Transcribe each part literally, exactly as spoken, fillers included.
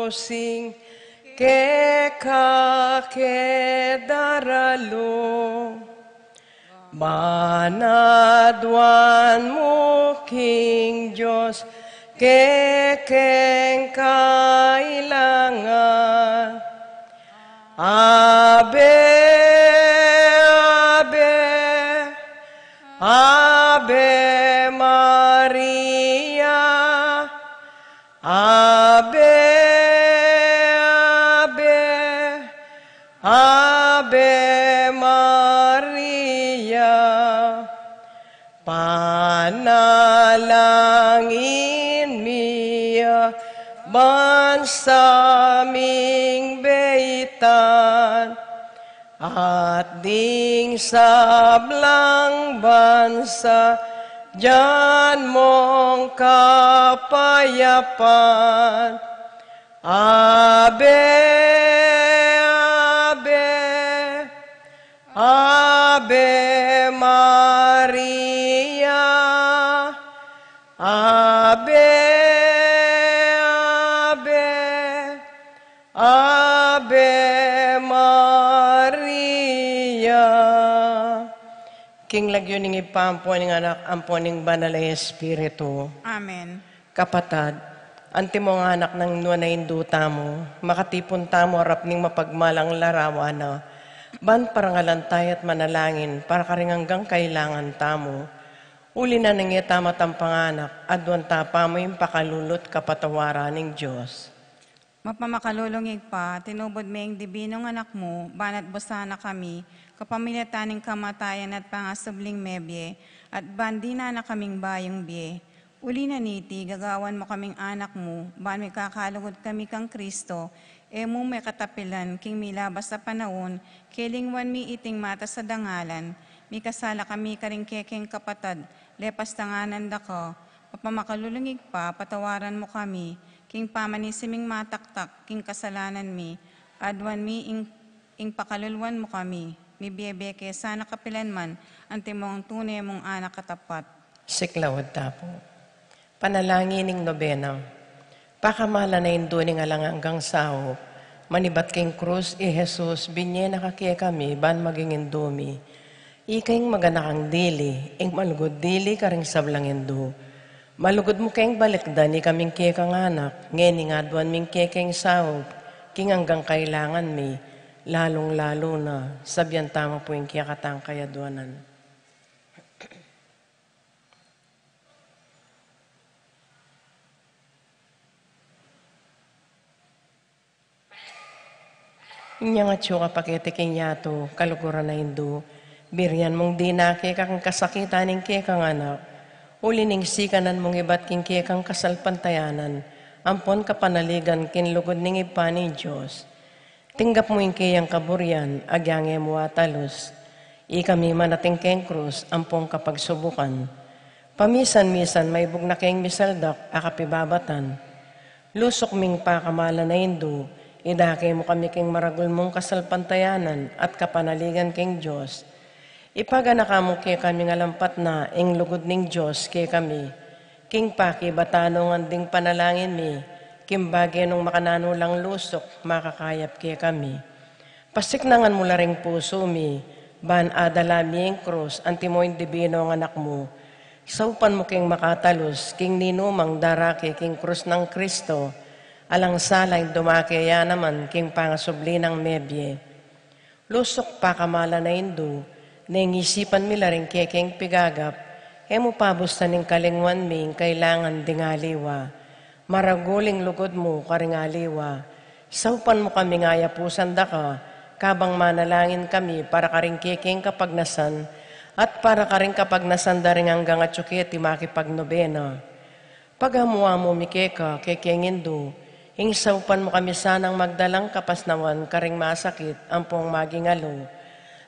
sing keka ke daralu. Ban aduan mu king Dios kekeng kailangan. Ave, ave, Ave Maria. Ave, ave, Ave Maria. Panalangin mi a bansa ming beitan at ding sablang bansa dian mong kapayapan. Ave, ave, Ave Maria. Ave, ave, Ave Maria. King lagyu ning Ibpa, ampo ning Anak, ampo ning Banal a Espiritu. Amen. Kapatad, antimong anak nang nuan a indu tamu, makatipun tamu arap ning mapagmalang larawan na, ban parangalan taya at manalangin para karing anggang kailangan tamu. Uli na nang e tamu at ampong anak, aduan ta pa mu ing pakalulu at kapatawaran ning Dios. Mapamakalulung Ibpa, tinubud me ing dibinung Anak mu, ban atbusan na kami, kapamilatan ning kamatayan at pangasubling mebie, at ban dinan na kaming bayung bie. Uli na niti, gagawan mu kaming anak mu, ban mikakalugud kami kang Kristo, e mu me katapilan, king milabas a panaun, kelingwan mi iting matas a dangalan, mikasala kami karing kekeng kapatad, lepas tanganan da ka, mapamakalulung Ibpa, patawaran mu kami, king pamanisi ming mataktak, king kasalanan mi, aduan mi ing, ing pakaluluan mu kami, mibie-bie ke sana kapilan man, antimong tune mung anak a tapat. Siklaud ta pu. Panalangin ning nobena. Pakamalan a Indu ning alang anggang saup, manibat king krus i Jesus, binye na ka kekami, ban maging Indu mi. Ika ing maganakang dili, ing malugud dili karing sablang indu. Malugud mu keng balikdan ikaming kekang anak, ngening aduan ming kekeng saup, king anggang kailangan mi, lalung-lalu na, sabian tamu pu ing kekatang kayaduanan. Inyang atyu ka pa keti king yatu, kaluguran a Indu, birian mung dinake ka king kasakitan ning kekang anak, uli ning sikanan mung ibat king kekang kasalpantayanan, ampon kapanaligan king lugud ning Ibpa ning Dios. Tinggap mu ing keyang kaburian, agyang e mu atalus. Ikami manating keng krus, ampong kapagsubukan. Pamisan-misan maibug na keng misaldak a kapibabatan. Lusuk ming pakamalan a Indu, idake mu kami king maragul mung kasalpantayanan at kapanaligan king Dios. Ipaganaka mu kekami ing alampat na ing lugud ning Dios kekami. King pakibatan nung anding panalangin mi, king bage nung makananu lang lusuk, makakayap kekami. Pasiknangan mu la ring pusu mi, ban adala mi ing krus, antimo ing dibinung anak mu. Saupan mu keng makatalus, king ninumang darake king krus nang Kristo, alang sala ing dumake ya naman king pangasubli nang mebie. Lusuk pakamalan a Indu, neng isipan mi la ring kekeng pigagap, e mu pabustan ing kalingwan mi ing kailangan ding aliwa. Maragul ing lugud mu karing aliwa. Saupan mu kaming ayapusan da ka, kabang manalangin kami para karing kekeng kapagnasan, at para karing kapagnasan da ring anggang atyu keti makipagnobena. Pagamu-amu mi keka, kekeng Indu, ing saupan mu kami sanang magdalang kapasnawan karing masakit ampong maging alu.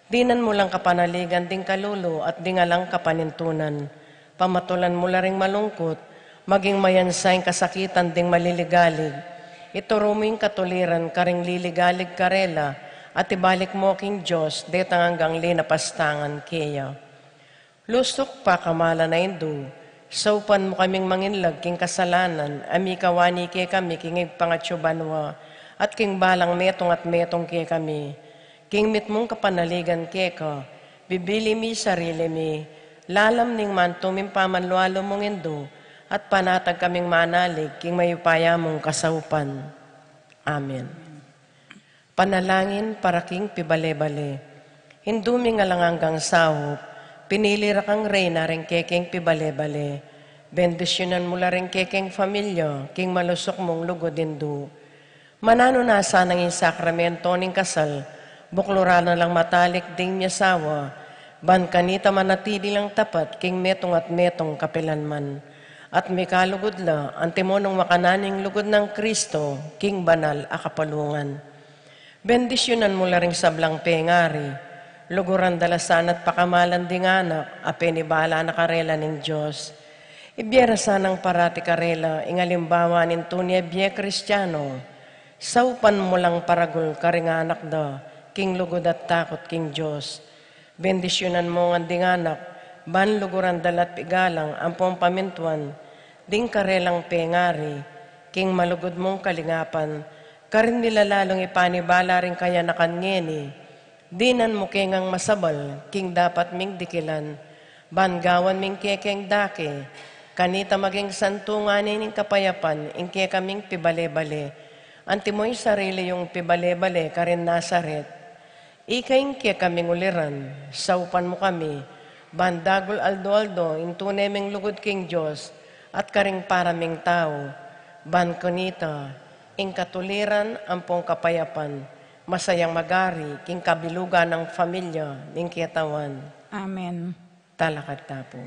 Dinan mu lang kapanaligan ding kalulu at ding alang kapanintunan. Pamatulan mu la ring malungkut, maging mayansa ing kasakitan ding maliligalig. Ituru mu ing katuliran karing liligalig karela, at ibalik mu king Dios detang anggang linapastangan keya. Lusuk pakamalan a Indu, Saupan mu kaming manginlag king kasalanan a mikawani kekami king Ibpang atsu banua, at king balang metung at metung kekami. King mitmung kapanaligan keka, bibili mi sarili mi, lalam ning mantu ming pamanlualu mung Indu, at panatag kaming manalig king mayupaya mung kasaupan. Amen. Panalangin para king pibale-bale. Indu ming alang anggang saup, pinili ra kang reyna ring kekeng pibale-bale. Bendisyunan mu la ring kekeng familia king malusuk mung lugud, Indu. Mananu na sanang ing sakramento ning kasal, bukluran na lang matalik ding miasawa, ban kanita manatili lang tapat king metung at metung kapilanman. At mikalugud la, antimo nung makanan ing lugud nang Kristo king banal a kapalungan. Bendisyunan mu la ring sablang pengari, luguran da la sana't pakamalan ding anak a penibala na karela ning Dios. Ibie ra sanang parati karela ing alimbawa ning tune a bie Kristiano. Saupan mu lang paragul karing anak da king lugud at takut king Dios. Bendisyunan mu ngan ding anak, ban luguran da la't igalang ampong pamintuan ding karelang pengari king malugud mung kalingapan, karin mi la lalung ipanibala ring kayanakan ngeni. Dinan mu ke ngang masabal king dapat ming dikilan, ban gawan ming kekeng dake, kanita maging santungan ne ning kapayapan ing kekaming pibale-bale, antimo ing sarili yung pibale-bale karin Nazaret. Ika ing kekaming uliran, saupan mu kami, ban dagul aldo-aldo ing tune ming lugud king Dios at karing para ming tau, ban kanita ing katuliran ampong kapayapan, masayang magari king kabilugan nang familia ning ketawan. Amen. Talakad ta pu.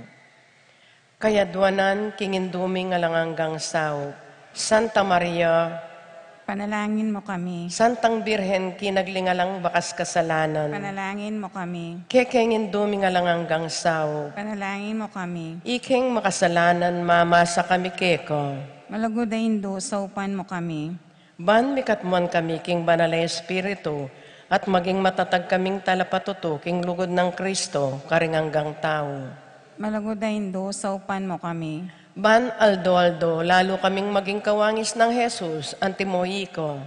Kayaduanan king Indu ming alang anggang saup, Santa Maria, panalangin mu kami. Santang Birhen kinagling alang bakas kasalanan, panalangin mu kami. Kekeng Indu ming alang anggang saup, panalangin mu kami. Ikeng makasalanan, mamasa kami keka. Malugud a Indu, saupan mu kami. Ban mikatmuan kami king Banal a Espiritu, at maging matatag kaming talapatutu king lugud nang Kristo, karing anggang tau. Malugud a Indu, saupan mu kami. Ban aldo-aldo, lalu kaming maging kawangis nang Jesus, antimo ika.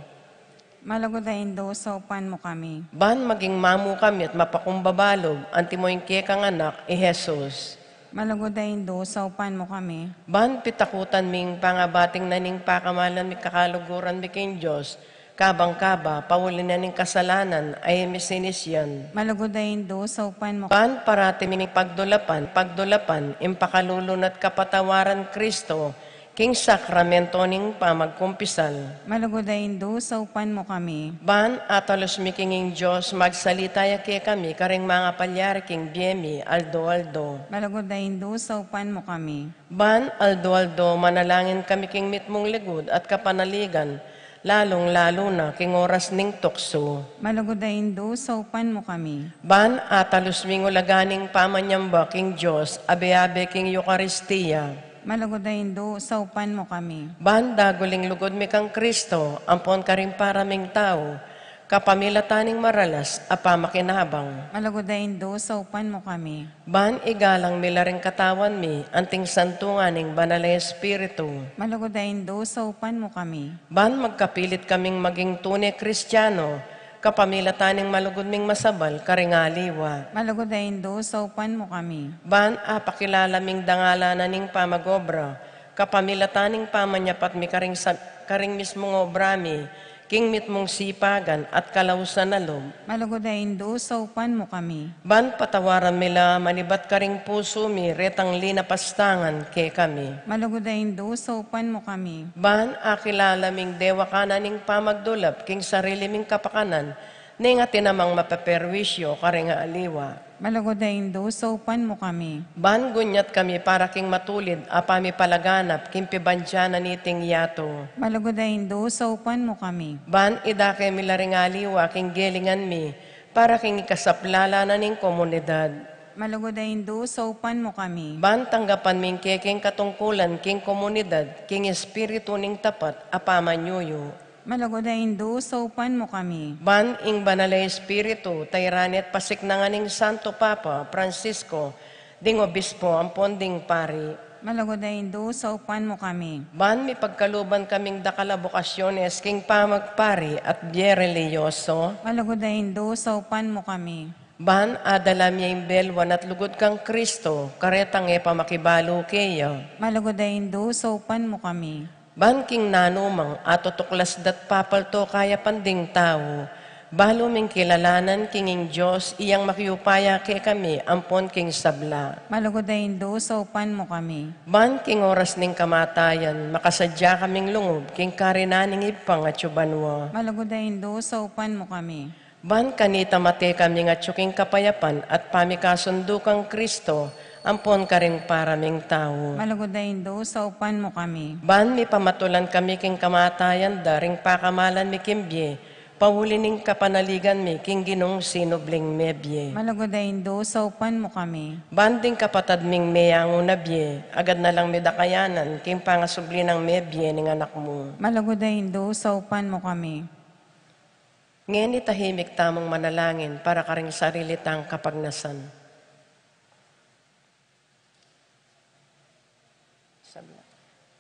Malugud a Indu, saupan mu kami. Ban maging mamu kami at mapakumbaba lub, antimo ing kekang anak, i Jesus. Malugud a Indu, saupan mu kami. Ban pitakutan ming pangabating na ning pakamalan mi kakaluguran mi king Dios, kabang kaba, pauli na ning kasalanan, a e mi sinisian. Malugud a Indu, saupan mu. Ban parati ming pagdulapan, pagdulapan, ing pakalulu na't kapatawaran Kristo, king sakramento ning pamagkumpisal. Malugud a Indu, saupan mu kami. Ban atalus mi king ing Dios, magsalita ya kekami, karing mangapalyari king bie mi, aldo-aldo. Malugud a Indu, saupan mu kami. Ban aldo-aldo, manalangin kami king mitmung ligud at kapanaligan, lalung-lalu na king oras ning tuksu. Malugud a Indu, saupan mu kami. Ban atalus ming ulaga ning pamanyamba king Dios, abe-abe king Eukaristia. Malugud a Indu, saupan mu kami. Ban dagul ing lugud mi kang Kristo, ampon karing para ming tau, kapamilatan ning maralas a pamakinabang. Malugud a Indu, saupan mu kami. Ban igalang mi la ring katawan mi, anting santungan ning Banal a Espiritu. Malugud a Indu, saupan mu kami. Ban magkapilit kaming maging tune Kristiano, kapamilatan ning malugud ming masabal karing aliwa. Malugud a Indu, saupan mu kami. Ban apakilala ming dangalan na ning pamag-obra, kapamilatan ning pamanyapat mi karing sa-, karing mismung obra mi, king mitmung sipagan at kalausan a lub. Malugud a Indu, saupan mu kami. Ban patawaran mi la manibat karing pusu mi retang linapastangan kekami. Malugud a Indu, saupan mu kami. Ban akilala ming dewakan na ning pamagdulap king sarili ming kapakanan, neng atin namang mapaperwisyo karing aliwa. Malugud a Indu, saupan mu kami. Ban gunyat kami para king matulid a pamipalaganap king pibandian na niting yatu. Malugud a Indu, saupan mu kami. Ban idake mi la ring aliwa king gelingan mi, para king ikasaplalan na ning komunidad. Malugud a Indu, saupan mu kami. Ban tanggapan ming kekeng katungkulan king komunidad, king espiritu ning tapat a pamanyuyu. Malugud a Indu, saupan mu kami. Ban ing Banal a Espiritu, tayran at pasiknangan ning Santo Papa Francisco, ding obispo ampon ding pari. Malugud a Indu, saupan mu kami. Ban mipagkaluban kaming dakal a bokasyones king pamagpari at bie relihiyoso. Malugud a Indu, saupan mu kami. Ban adala mi ing belwan at lugud kang Kristo, karetang e pa makibalu keya. Malugud a Indu, saupan mu kami. Ban king nanumang atutuklas da't papalto kayapan ding tau, balu ming kilalanan king ing Dios iyang makiupaya kekami ampon king sabla. Malugud a Indu, saupan mu kami. Ban king oras ning kamatayan, makasadya kaming lungub king karinan ning Ibpang atyu banua. Malugud a Indu, saupan mu kami. Ban kanita mate kaming atyu king kapayapan at pamikasundu kang Kristo, ampon karing para ming tau. Malugud a Indu, saupan mu kami. Ban mipamatulan kami king kamatayan da ring pakamalan mi king bie, pauli ning kapanaligan mi king Ginung sinubling mebie. Malugud a Indu, saupan mu kami. Ban ding kapatad ming meyangu na bie, agad na lang mi da kayanan king pangasubli nang mebie ning Anak mu. Malugud a Indu, saupan mu kami. Ngeni tahimik tamung manalangin para karing sarili tang kapagnasan.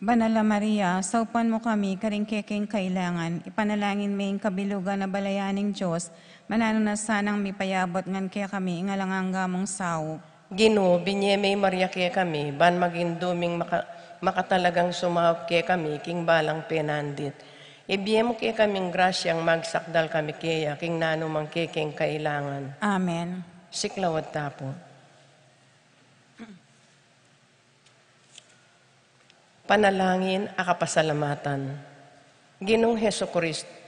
Banal a Maria, saupan mu kami karing kekeng kailangan, ipanalangin me ing kabilugan a balayan ning Dios, mananu na sanang mipayabut ngan kekami ing alang angga mung saup. Ginu, binie me i Maria kekami, ban maging duming maka-, makatalagang sumaup kekami king balang penandit. Ibie mu kekaming grasyang magsakdal kami keya king nanumang kekeng kailangan. Amen. Siklaud ta pu. Panalangin a kapasalamatan. Ginung Jesucristo.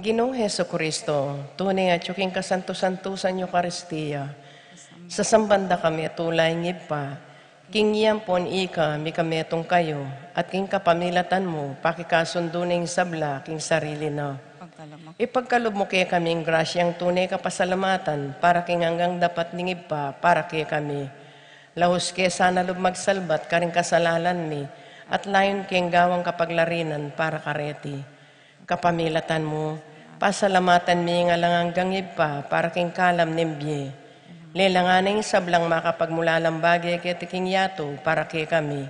Ginung Jesucristo, tune atyu king kasantu-santusan Eukaristia, sasamban da kami tula ing Ibpa, king iya ampon ika mikametung kayu, at king kapamilatan mu, pakikasundu ne ing sabla king sarili na. Ipagkalub mu kekami ing grasyang tune kapasalamatan para king anggang dapat ning Ibpa para kekami. Laus ke sana lub magsalbat karing kasalanan mi, at layun keng gawang kapaglarinan para kareti. Kapamilatan mu, pasalamatan mi ing alang anggang Ibpa para king kalam ning bie. Lelangan na ing sablang makapagmulalambage keti king yatu para kekami.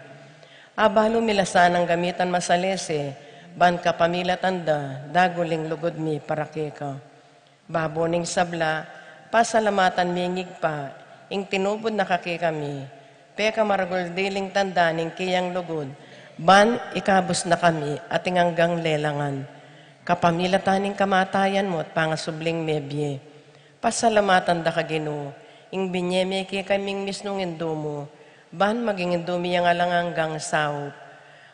Abalu mi la sanang gamitan masalese, ban kapamilatan da, dagul ing lugud mi para keka. Babo ning sabla, pasalamatan mi ing Ibpa, ing tinubud na kekami, pekamaragul diling tanda ning keyang lugud, ban ikabus na kami at ing anggang lelangan. Kapamilatan ning kamatayan mu at pangasubling mebie. Pasalamatan da ka Ginu, ing binie me kekaming misnung Indu mu, ban maging Indu mi yang alang anggang saup.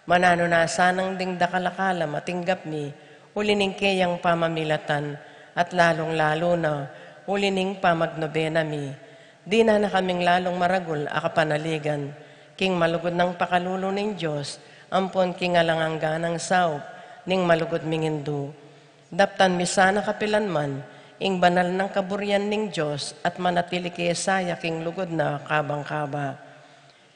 Mananu na sanang ding dakal a kalam a tinggap mi, uli ning keyang pamamilatan, at lalung-lalu na, uli ning pamagnobena mi. Dinan na kaming lalung maragul a kapanaligan, king malugud nang pakalulu ning Dios, ampon king alang angga nang saup ning malugud ming Indu. Daptan mi sana kapilan man, ing banal nang kaburian ning Dios, at manatili ke saya king lugud na kabang-kaba.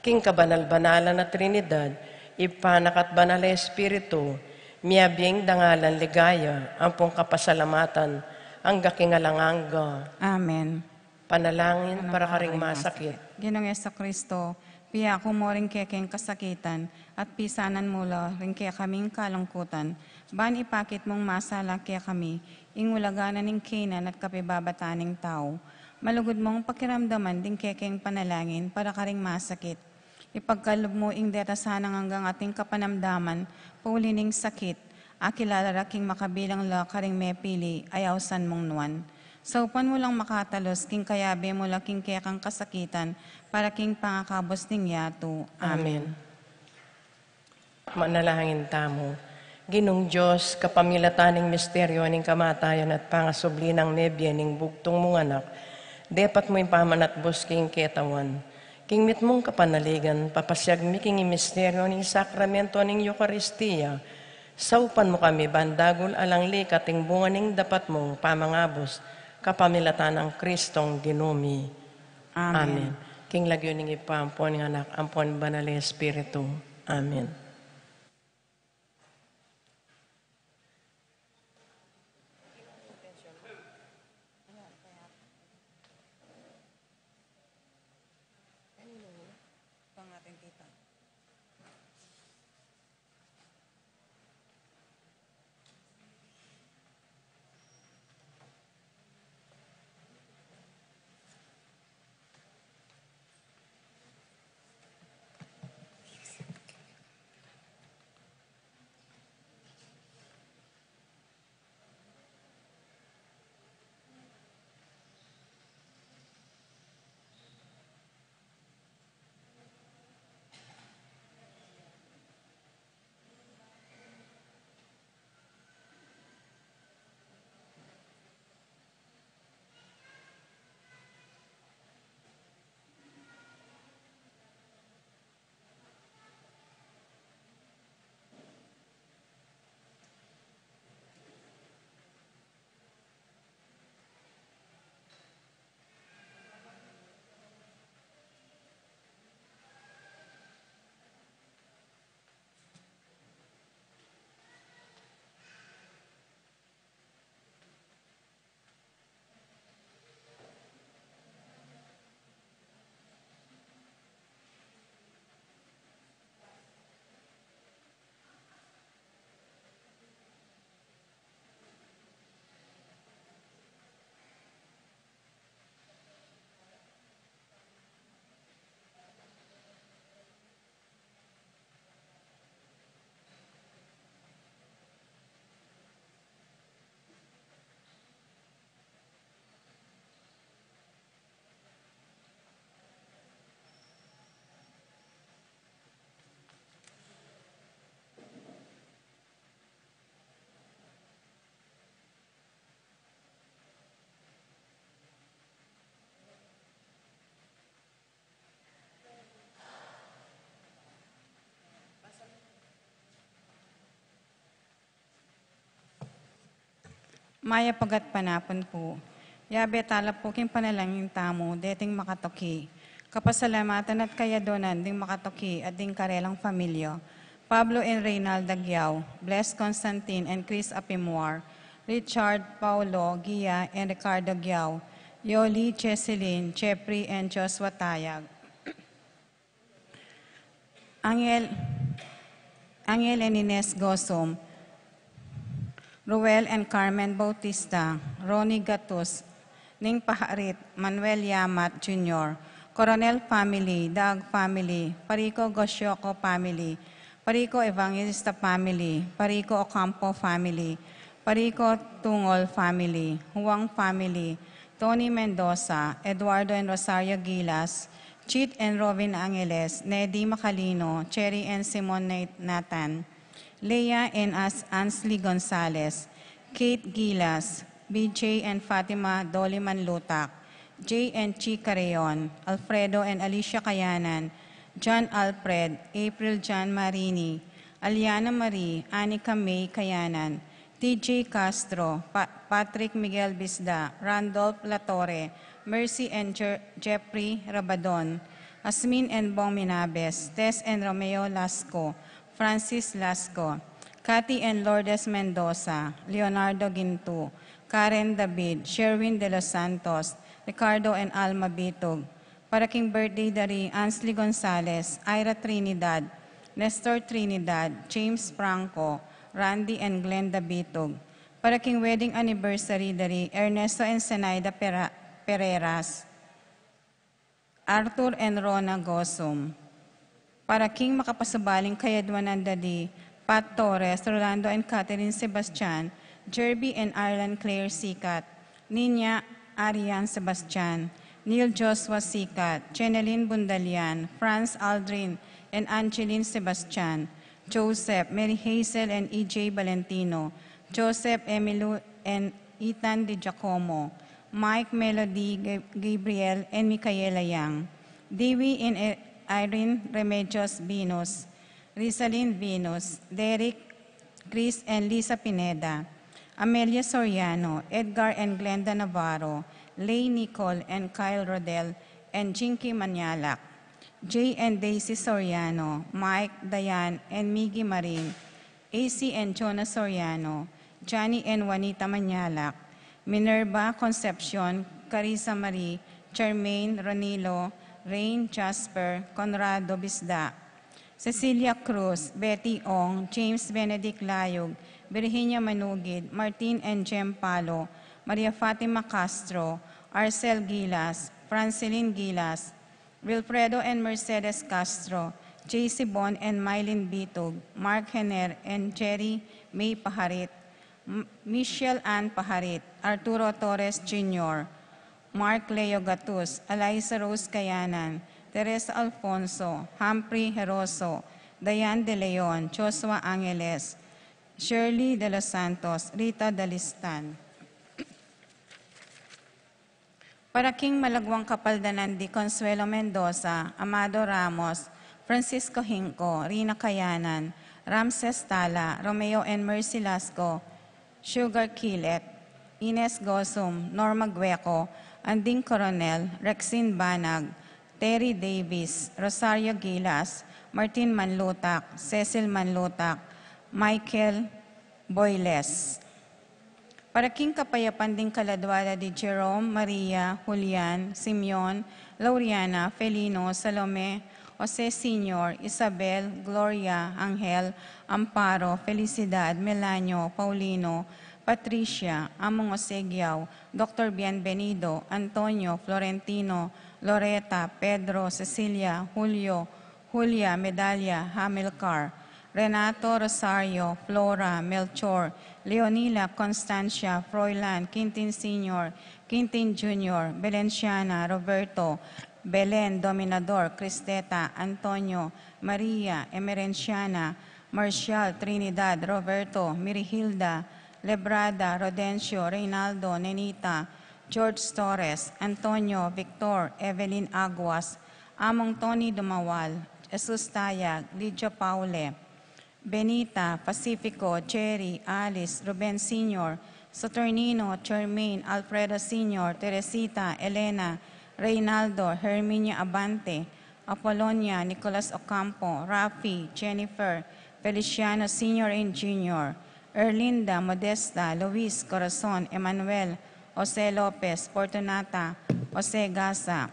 King kabanal-banalan a Trinidad, Ibpa, Anak, at Banal a Espiritu, miyabie ing dangalan, ligaya, ampong kapasalamatan, angga king alang angga. Amen. Panalangin para karing masakit. Ginung Jesucristo, piyaku mu ring kekeng kasakitan, at pisanan mu la ring kekaming kalungkutan, ban ipakit mung masala kekami, ing ulaga na ning kinan at kapibabatan ning tau. Malugud mung pakiramdaman ding kekeng panalangin para karing masakit. Ipagkalub mu ing deta sanang anggang ating kapanamdaman, pauli ning sakit, akilala ra king makabilang la karing mepili, a ausan mung nuan. Saupan mu lang makatalus king kayabe mu la king kekang kasakitan, para king pangakabus ning yatu. Amen. Amen. Manalangin tamu. Ginung Dios, kapamilatan ning misteryo ning kamatayan at pangasubli nang mebie ning bugtung mung Anak, depat mu ing pamanatbus king ketawan. King mitmung kapanaligan, papasyag mi king misteryo ning sakramento ning Eukaristia, saupan mu kami ban dagul alang likat ing bunga ning dapat mung pamangabus, kapamilatan nang Kristong Ginu mi. Amen. Amen. King lagyu ning Ibpa, ampon ning Anak, ampon Banal a Espiritu. Amen. Mayap a gatpanapun pu. Yabe tala pu king panalangin tamu deting makatuki. Kapasalamatan at kayaduanan ding makatuki at ding karelang pamilya. Pablo and Reynalda Giao, Bless Constantine and Chris Apimwar, Richard, Paulo, Gia, and Ricardo Giao, Yoli, Chesilyn, Jeffrey, and Joshua Tayag. Angel, Angel and Ines Gosum, Ruel and Carmen Bautista, Ronnie Gatus, Ning Paharit, Manuel Yamat Junior, Coronel family, Daag family, Parico Goshoco family, Parico Evangelista family, Parico Ocampo family, Parico Tungol family, Huang family, Tony Mendoza, Eduardo and Rosario Gilas, Chit and Robin Angeles, Nedi Macalino, Cherry and Simon Nat-, Nathan, Leia and As-, Ansley Gonzalez, Kate Gilas, B J and Fatima Dolly Manlutak, Jay and Chi Carreon, Alfredo and Alicia Kayanan, John Alfred, April John Marini, Aliana Marie, Anika May Kayanan, T J Castro, Pa-, Patrick Miguel Bisda, Randolph Latorre, Mercy and Jer-, Jeffrey Rabadon, Asmin and Bong Minabes, Tess and Romeo Lasco, Francis Lasco, Cathy and Lourdes Mendoza, Leonardo Gintu, Karen David, Sherwin De Los Santos, Ricardo and Alma Bitug. Para king birthday da ri Ansley Gonzalez, Ira Trinidad, Nestor Trinidad, James Franco, Randy and Glenda Bitug. Para king wedding anniversary da ri Ernesto and Zenaida Pera-, Pereiras, Arthur and Rona Gosum. Para king makapasubaling kayadwanan da di Pat Torres, Rolando and Catherine Sebastian, Jerby and Arlan Claire Sikat, Nina Arian Sebastian, Neil Joshua Sikat, Jeneline Bundalian, Franz Aldrin and Angeline Sebastian, Joseph, Mary Hazel and E J Valentino, Joseph, Emily and Ethan Di Giacomo, Mike, Melody, Ga-, Gabriel and Micaela Yang, Dewey and I-, Irene Remedios Venus, Rizalin Venus, Derek, Chris and Lisa Pineda, Amelia Soriano, Edgar and Glenda Navarro, Lay Nicole and Kyle Rodel and Jinky Manyalak, Jay and Daisy Soriano, Mike, Diane and Miggy Marin, A C and Jonah Soriano, Johnny and Juanita Manyalak, Minerva Concepcion, Carissa Marie, Charmaine, Ronilo, Rain, Jasper, Conrado Bisda, Cecilia Cruz, Betty Ong, James Benedict Layug, Virginia Manugid, Martin and Jem Palo, Maria Fatima Castro, Arcel Gilas, Francelin Gilas, Wilfredo and Mercedes Castro, J C Bon and Mylene Bitug, Mark Hener and Jerry May Paharit, M-, Michelle Ann Paharit, Arturo Torres Junior, Mark Leo Gatus, Eliza Rose Kayanan, Teresa Alfonso, Humphrey Heroso, Diane De Leon, Joshua Angeles, Shirley De Los Santos, Rita Dalistan. Para king malagwang kapaldanan di Consuelo Mendoza, Amado Ramos, Francisco Hinco, Rina Kayanan, Ramses Tala, Romeo and Mercy Lasco, Sugar Kilet, Ines Gosum, Norma Gueco, Anding Coronel, Rexin Banag, Terry Davis, Rosario Gilas, Martin Manlutak, Cecil Manlutak, Michael Boyles. Para king kapayapan ding kaladwa da di Jerome, Maria, Julian, Simeon, Lauriana, Felino, Salome, Jose Senior, Isabel, Gloria, Angel, Amparo, Felicidad, Melanio, Paulino, Patricia, Among Jose Giao, Doctor Bienvenido, Antonio, Florentino, Loreta, Pedro, Cecilia, Julio, Julia, Medalia, Hamilcar, Renato, Rosario, Flora, Melchor, Leonila, Constancia, Froilan, Quintin Senior, Quintin Junior, Belenciana, Roberto, Belen, Dominador, Cristeta, Antonio, Maria, Emerenciana, Marcial, Trinidad, Roberto, Mirihilda, Lebrada, Rodencio, Reynaldo, Nenita, George Torres, Antonio, Victor, Evelyn Aguas, Among Tony Dumawal, Jesus Tayag, Lydia Paule, Benita, Pacifico, Jerry, Alice, Ruben Senior, Saturnino, Charmaine, Alfredo Senior, Teresita, Elena, Reynaldo, Herminia Abante, Apolonia, Nicolas Ocampo, Rafi, Jennifer, Feliciano Senior and Junior, Erlinda, Modesta, Luis, Corazon, Emmanuel, Jose Lopez, Fortunata, Jose Gaza,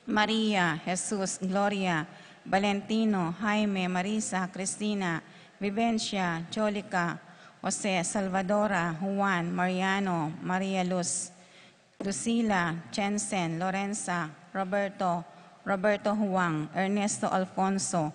Maria, Jesus, Gloria, Valentino, Jaime, Marisa, Cristina, Vivencia, Jolica, Jose, Salvadora, Juan, Mariano, Maria Luz, Lucila, Jensen, Lorenza, Roberto, Roberto Juan, Ernesto Alfonso,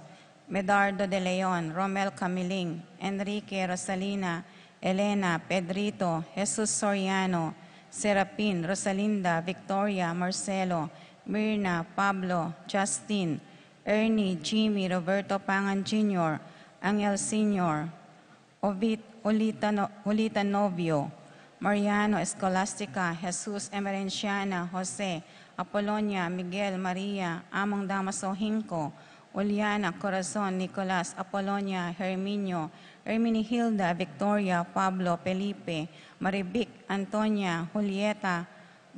Medardo de Leon, Romel Camiling, Enrique, Rosalina, Elena, Pedrito, Jesus Soriano, Serapin, Rosalinda, Victoria, Marcelo, Mirna, Pablo, Justin, Ernie, Jimmy, Roberto Pangan Junior, Angel Senior, Ovit, Ulitano-, Ulitanovio, Mariano, Escolastica, Jesus, Emerenciana, Jose, Apolonia, Miguel, Maria, Among Damaso Hinco, Uliana, Corazon, Nicolas, Apolonia, Herminio, Herminihilda, Victoria, Pablo, Felipe, Marivic, Antonia, Julieta,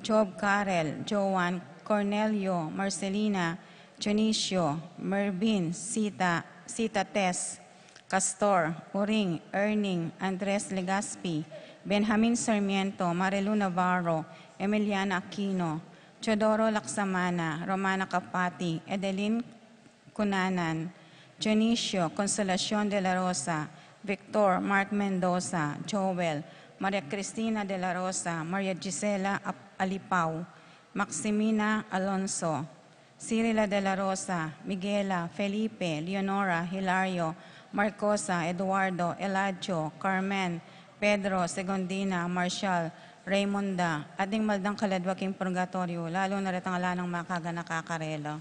Job, Karel, Joan, Cornelio, Marcelina, Dionisio, Mervin, Sita, Sita Tess, Castor, Uring, Erning, Andres Legaspi, Benjamin Sarmiento, Marilu Navarro, Emiliana Aquino, Teodoro Laksamana, Romana Capati, Edelin Cunanan, Dionisio, Consolacion de la Rosa, Victor, Mark Mendoza, Joel, Maria Cristina de la Rosa, Maria Gisela Ap-, Alipao, Maximina Alonso, Cirila de la Rosa, Miguela, Felipe, Leonora, Hilario, Marcosa, Eduardo, Eladio, Carmen, Pedro, Segundina, Marshall, Raymonda, at ding maldang kaladwa king purgatoryo, lalu na retang ala nang makaganaka karela.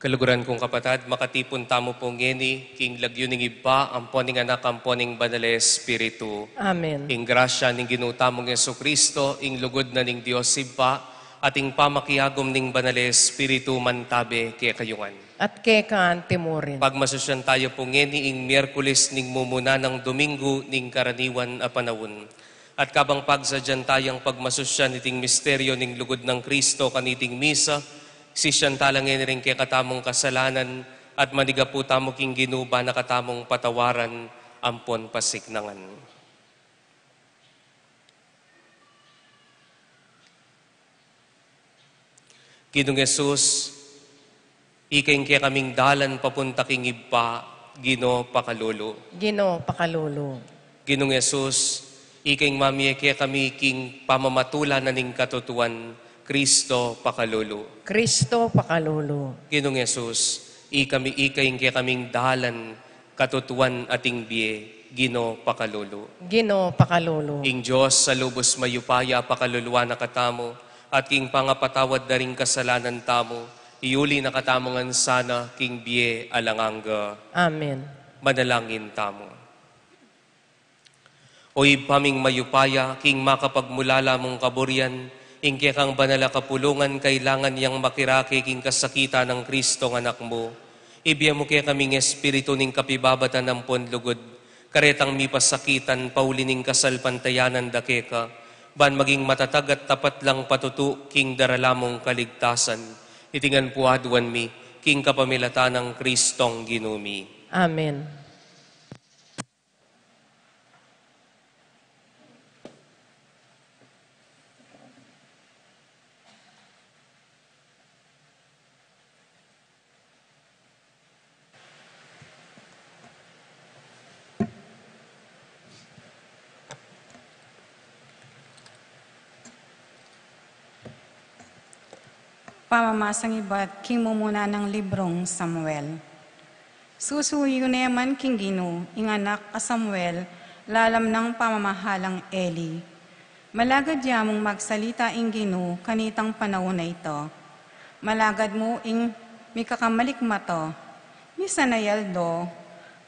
Kaluguran kung kapatad, makatipun tamu pu ngeni king lagyu ning Ibpa, ampo ning Anak, ampo ning Banal a Espiritu. Amen. Ing grasya ning Ginu tamung Jesucristo, ing lugud na ning Dios Ibpa, at ing pamakiagum ning Banal a Espiritu mantabe kekayu ngan. At keka anti mu rin. Pagmasusyan tayu pu ngeni ing Miyerkules ning mumuna nang Domingo ning karaniwan a panaun. At kabang pagsadyan tayang pagmasusyan iting misteryo ning lugud nang Kristo kaniting misa, sisyan tala ngeni ring kekatamung kasalanan at manigapu tamu king Ginu ban na katamung patawaran ampon pasiknangan. Ginung Jesus, ika ing kekaming dalan papunta king Ibpa, Ginu pakalulu. Ginu pakalulu. Ginung Jesus, ika ing mamie kekami king pamamatula na ning katutuan, Kristo pakalulu. Kristo pakalulu. Ginung Jesus, ika mi, ika ing kekaming dalan, katutuan at ing bie, Ginu pakalulu. Ginu pakalulu. Ing Dios a lubus mayupaya pakaluluan na katamu, at king pangapatawad da ring kasalanan tamu, iuli na katamu ngan sana king bie alang angga. Amen. Manalangin tamu. O Ibpa ming mayupaya, king makapagmulala mung kaburian, ing kekang banal a kapulungan kailangan yang makirake king kasakitan nang Kristong Anak mu. Ibie mu kekaming espiritu ning kapibabatan ampon lugud, karetang mipasakitan pauli ning kasalpantayanan da keka, ban maging matatag at tapat lang patutu king darala mung kaligtasan. Iti ngan pu aduan mi, king kapamilatan nang Kristong Ginu mi. Amen. Pamamasang ibat king mumuna nang librung Samuel. Susuyu ne man king Ginu ing anak a Samuel lalam nang pamamahalang Eli. Malagad ya mung magsalita ing Ginu kanitang panaun a ita. Malagad mu ing mikakamalikmata. Misan a aldo,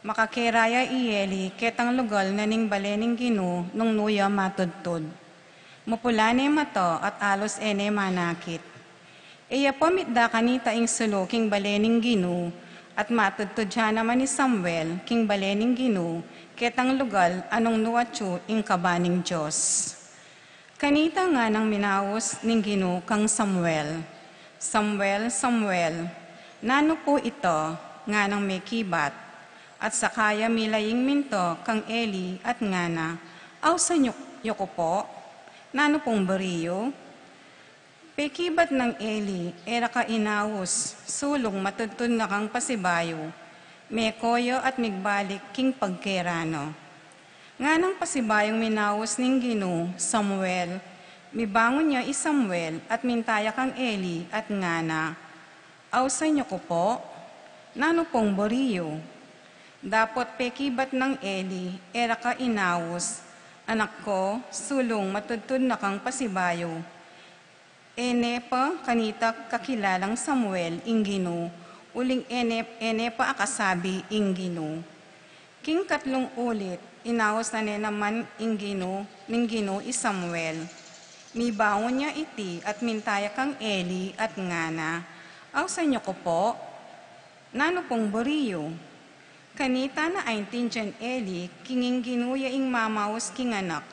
makakera ya i Eli ketang lugal na ning bale ning Ginu nung nu ya matudtud. Mapula ne mata at alus e ne manakit. E ya pa mitda kanita ing sulu king bale ning Ginu, at matudtud ya naman i Samuel king bale ning Ginu, ketang lugal a nung nu atyu ing kaba ning Dios. Kanita nganang minaus ning Ginu kang Samuel, "Samuel, Samuel." "Nanu pu ita?" nganang mekibat. At saka ya milaying minta kang Eli at ngana, "Ausan yu, yu ku pu? Nanu pung buri yu?" Pekibat nang Eli, "E ra ka inaus, sulung matudtud na kang pasibayu." Meko ya at migbalik king pagkera na. Nganang pasibayung minaus ning Ginu, "Samuel." Mibangun ya i Samuel at minta ya kang Eli at ngana, "Ausan yu ku pu? Nanu pung buri yu?" Dapot pekibat nang Eli, "E ra ka inaus, anak ku, sulung matudtud na kang pasibayu." E ne pa kanita kakilalang Samuel ing Ginu, uling e ne, e ne pa akasabi ing Ginu. King katlung ulit, inaus na ne naman ing Ginu, ning Ginu i Samuel. Mibangun ya iti at minta ya kang Eli at ngana, "Ausan yu ku pu? Nanu pung buri yu?" Kanita na aintindian Eli king ing Ginu ya ing mamaus king anak.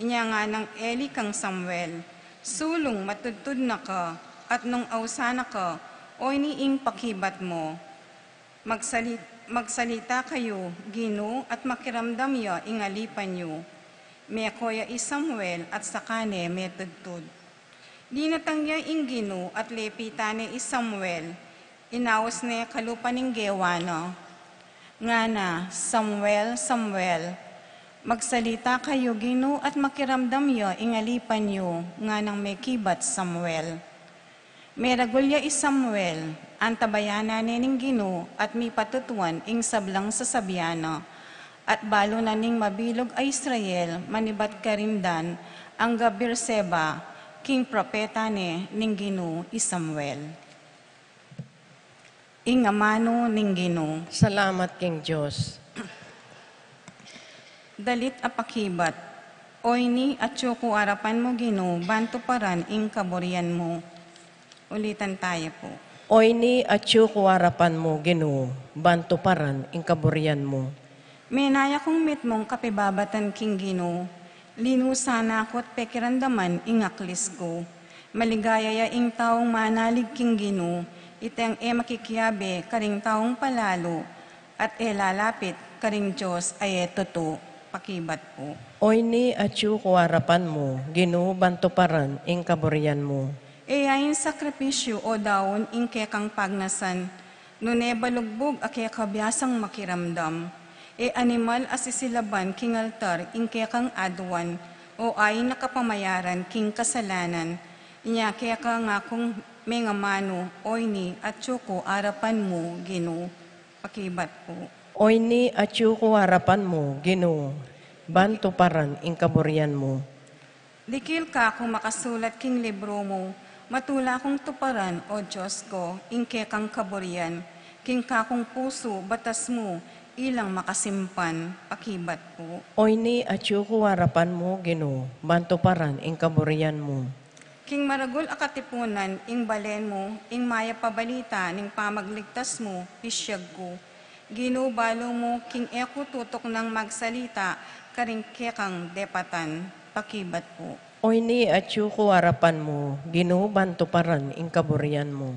Inya nganang Eli kang Samuel, "Sulung matudtud na ka, at nung ausan na ka, oyni ing pakibat mu. Magsali-, magsalita kayu, Ginu, at makiramdam ya ing alipan yu." Meko ya i Samuel at saka ne metudtud. Dinatang ya ing Ginu at lepitan ne i Samuel, inaus ne kalupa ning gewa na. Ngana, "Samuel, Samuel." "Magsalita kayu, Ginu, at makiramdam ya ing alipan yu," nganang mekibat Samuel. Meragul ya i Samuel, antabayanan ne ning Ginu at mipatutuan ing sablang sasabian na. At balu na ning mabilug a Israel manibat karin Dan angga Beerseba, king propeta ne ning Ginu i Samuel. Ing amanu ning Ginu. Salamat king Dios. Dalit a pakibat. Oyni atyu ku arapan mu, Ginu, ban tuparan ing kaburian mu. Ulitan taya pu. Oyni atyu ku arapan mu, Ginu, ban tuparan ing kaburian mu. Menaya kung mitmung kapibabatan king Ginu, linusan na ku't pekiramdaman ing aklis ku. Maligaya ya ing taung manalig king Ginu, itang e makikiabe karing taung palalu, at e lalapit karing Dios a e tutu. Pakibat pu. Oyni atyu ku arapan mu, Ginu, ban tuparan ing kaburian mu. E ya ing sakripisyu o daun ing kekang pagnasan, nune balugbug a keka biasang makiramdam. E animal a sisilaban king altar ing kekang aduan, o ain a kapamayaran king kasalanan. Inya keka ngakung mengamanu, oyni atyu ku arapan mu, Ginu. Pakibat pu. Oyni atyu ku arapan mu, Ginu, ban tuparan ing kaburian mu. Dikil ka kung makasulat king libru mu, matula kung tuparan, O Dios ku, ing kekang kaburian, king kakung pusu batas mu ilang makasimpan. Pakibat pu. Oyni atyu ku arapan mu, Ginu, ban tuparan ing kaburian mu. King maragul a katipunan ing balen mu, ing mayap a balita ning pamagligtas mu, pisyag ku. Ginu, balu mu king e ku tutuknang magsalita karing kekang depatan. Pakibat pu. Oyni atyu ku arapan mu, Ginu, ban tuparan ing kaburian mu.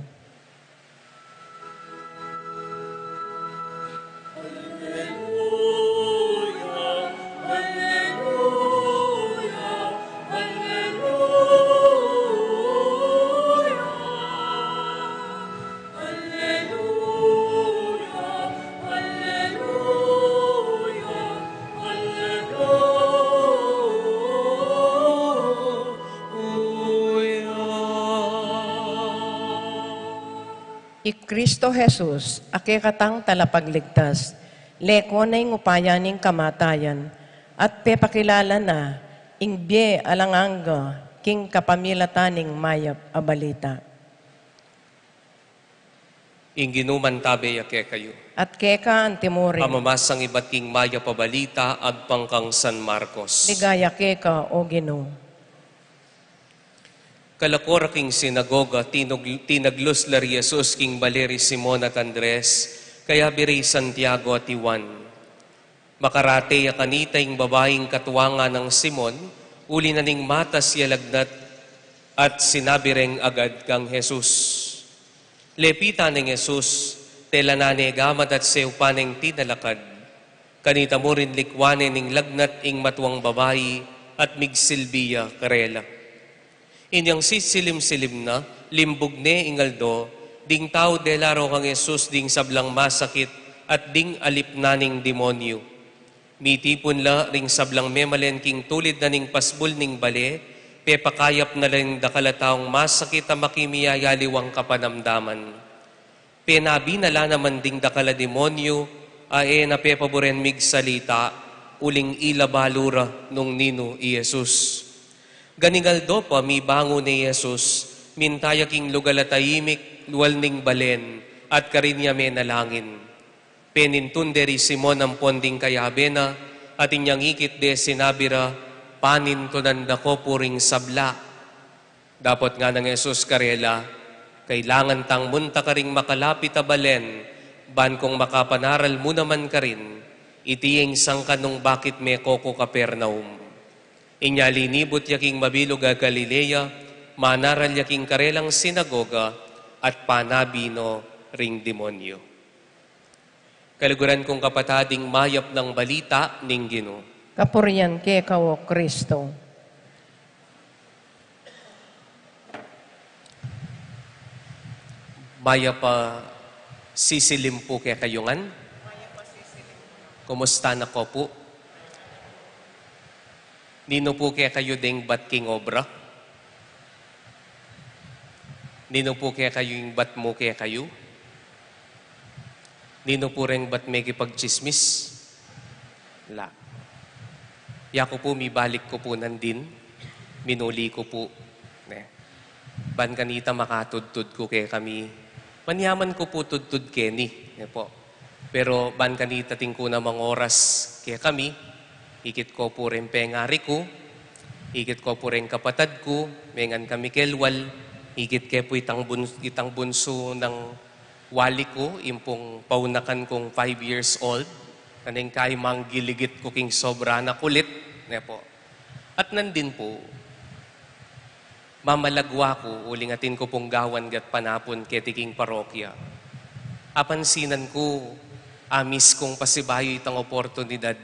I Kristo Jesus, a kekatang talapagligtas, leko na ing upaya ning kamatayan, at pepakilala na ing bie alang angga king kapamilatan ning mayap a balita. Ing Ginu mantabe ya kekayu. At keka antimurin. Pamamasang ibat king mayap a balita agpang kang San Marcos. Ligaya keka, O Ginu. Kalako ra king sinagoga, tinug-, tinaglus la ri Jesus king bale ri Simon at Andres, kayabe ri Santiago at i Juan. Makarate ya kanita ing babaing katuangan nang Simon, uli na ning matas ya lagnat, at sinabi reng agad kang Jesus. Lepitan neng Jesus, tela na ne gamat at seupan neng tinalakad. Kanita mu rin likwanen ning lagnat ing matuang babai at migsilbi ya karela. Inyang sisilim-silim na, limbug ne ing aldo, ding tau dela ro kang Jesus ding sablang masakit at ding alipnan ning demonyu. Mitipun la ring sablang memalen king tulid na ning pasbul ning bale, pepakayap na la ring dakal a taung masakit a makimiyayaliwang kapanamdaman. Penabi na la naman ding dakal a demonyu, a e na pepaburen migsalita, uling ila balu ra nung ninu i Jesus. Ganing aldo pa, mibangun ne i Jesus, minta ya king lugal a taimik, lual ning balen, at karin ya menalangin. Penintun de ri Simon ampon ding kayabe na, at inyang ikit de sinabi ra, panintunan da ko pu ring sabla. Dapot ngana nang Jesus karela, kailangan tang munta karing makalapit a balen, ban kung makapanaral mu naman karin, iti ing sangkan nung bakit meko ku Capernaum. Inya linibut ya king mabilug a Galilea, manaral ya king karelang sinagoga, at panabi no ring demonyu. Kaluguran kung kapatad, ing mayap nang balita ning Ginu. Kapurian keka, O Kristo. Mayap a sisilim pu kekayu ngan. Kumusta na ko pu? Ninu pu kekayu deng bat king obra? Ninu pu kekayu ing bat mu kekayu? Ninu pu reng bat mekipagtsismis? La. Yaku pu, mibalik ku pu nandin, minuli ku pu, ne. Ban kanita makatudtud ku kekami, Manyaman ku pu tudtud keni, ne pu. Pero ban kanita atin ku namang oras kekami, ikit ko pu reng pengari ku, ikit ko pu reng kapatad ku, mengan kami kelwal, ikit ke pu itang bun-, itang bunsu nang wali ku, ing pung paunakan kung five years old, neng kai manggiligit ku king sobra na kulit, ne pu. At nandin pu, mamalagwa ku, uling atin ku pung gawan gatpanapun keti king parokya. Apansinan ku, a-miss kung pasibayu itang oportunidad.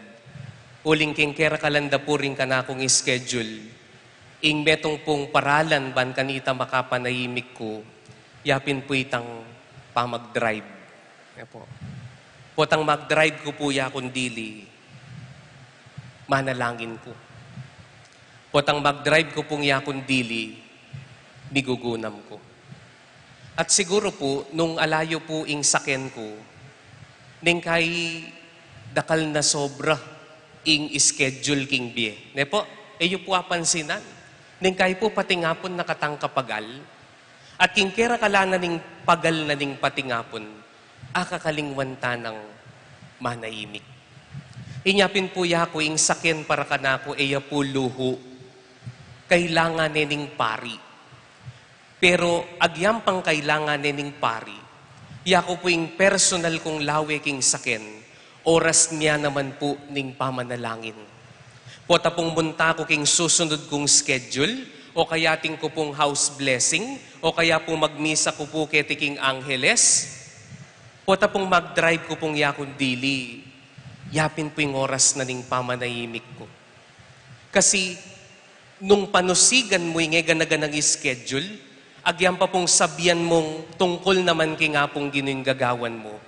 Uling king kerakalan da pu ring kanakung schedule, ing metung pung paralan ban kanita makapanayimik ku, yapin pu itang pamag-drive. Ayan pu. Potang mag-drive ku pu ya kung dili, manalangin ku. Potang mag-drive ku pung ya kung dili, migugunam ku. At siguru pu, nung ala yu pu ing saken ku, neng kai dakal na sobra ing schedule king bie. Ne pu, e yu pu apansinan. Neng kai pu patingapun na katang kapagal. At king kerakalan na ning pagal na ning patingapun, akakalingwan ta nang manayimik. Inya pin pu ya ku ing saken para kanaku e ya pu luhu. Kailangan ne ning pari. Pero agyang pang kailangan ne ning pari, ya ku pu ing personal kung lawe king saken, oras niya naman pu ning pamanalangin. Pota pung munta ku king susunud kung schedule, o kaya atin ku pung house blessing, o kaya pu magmisa ku pu keti king Angeles, pota pung mag-drive ku pung ya kung dili, yapin pu ing oras na ning pamanayimik ku. Kasi, nung panusigan mu ing e gana-ganang schedule, agyang pa pung sabian mung tungkul naman king Apung Ginu ing gagawan mu,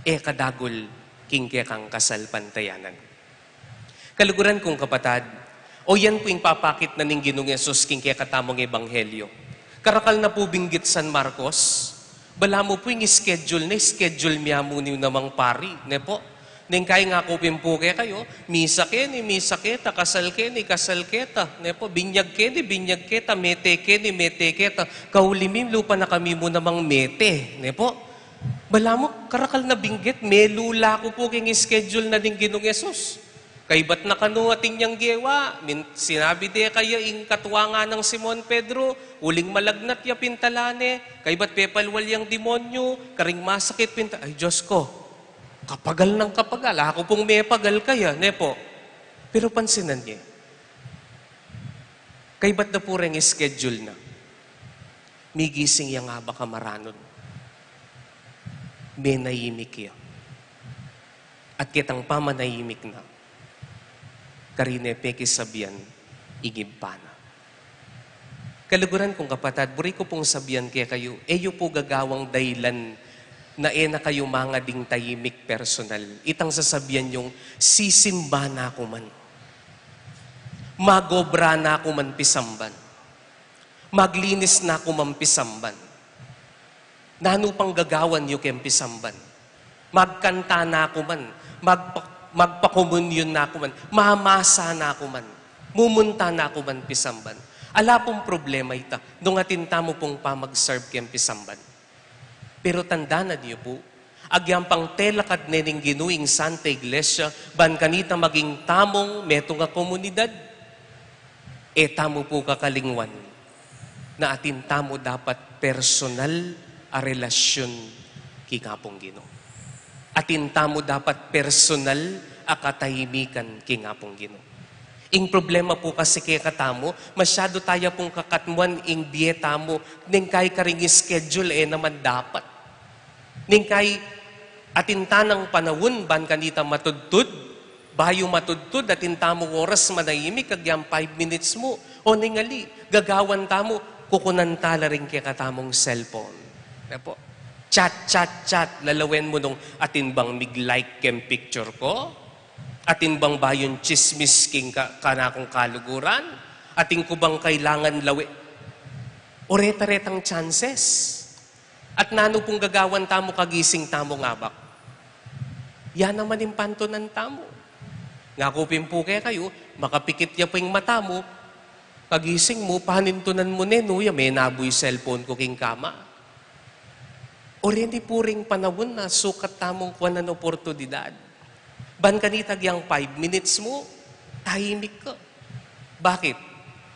e ka dagul king kekang kasalpantayanan. Kaluguran kung kapatad, o yan pu ing papakit na ning Ginung Jesus king kekatamung ebanghelyo. Karakal na pu binggit San Marcos, balamu pu ing schedule na, schedule mya mu ning namang pari, ne pu? Neng kai ngaku pin pu kekayu, misa keni, misa keta, kasal keni, kasal keta, ne pu? Binyag keni, binyag keta, mete keni, mete keta. Kauli mi, lupa na kami mu namang mete, ne pu? Balamu, karakal na binggit, melu la ku pu king schedule na ning Ginung Jesus. Kaybat na kanu atin yang gewa, min-, sinabi de kaya ing katwa nang Simon Pedro, uling malagnat ya pin tala ne, kaybat pepalwal yang demonyo, karing masakit pin ta-, ay, Diyos ko, kapagal nang kapagal, aku pung mepagal kaya, ne pu? Pero pansinan ye, kaybat da pu reng schedule na, migising ya nga ba kamaranun, menayimik ya. At ketang pamanayimik na, karine pekisabian ing Ibpa na. Kaluguran kung kapatad, buri ku pung sabian kekayu, e yu pu gagawang daylan na e na kayu mangading tayimik personal. Itang sasabian yung, sisimba na ku man. Magobra na ku man pisamban. Maglinis na ku man pisamban. Nanu pang gagawan yu keng pisamban? Magkanta na ku man, magpa-, magpakomunyon na ku man, mamasa na ku man, mumunta na ku man pisamban. Ala pung problema ita, nung atin tamu pung pamag-serve keng pisamban. Pero tandanan yu pu, agyang pang telakad ne ning Ginu ing Santa Iglesia, ban kanita maging tamung metung a komunidad. E tamu pu kakalingwan na atin tamu dapat personal a relasyun king Apung Ginu. Atin tamu dapat personal a katayimikan king Apung Ginu. Ing problema pu kasi kekatamu, masyadu taya pung kakatmuan ing bie tamu, neng kai karing schedule, e naman dapat. Neng kai atin tanang panaun ban kanita matudtud, bayu matudtud, atin tamung oras manayimik, agyang five minutes mu, o neng ali, gagawan tamu, kukunan tala ring kekatamung cellphone. Ne pu? Chat, chat, chat, lalawen mu nung atin bang mig-like keng picture ku, atin bang bayung tsismis king ka-, kanakung kaluguran, atin ku bang kailangan lawe-, o reta-retang chances. At nanu pung gagawan tamu kagising tamu ngabak? Ya naman ing pantunan tamu. Ngaku pin pu kekayu, makapikit ya pu ing mata mu, kagising mu, panintunan mu ne, nu ya, menabu ing cellphone ku king kama. O reni pu ring panaun a sukat tamung kuanan oportunidad. Ban kanita agyang five minutes mu, tahimik ka. Bakit?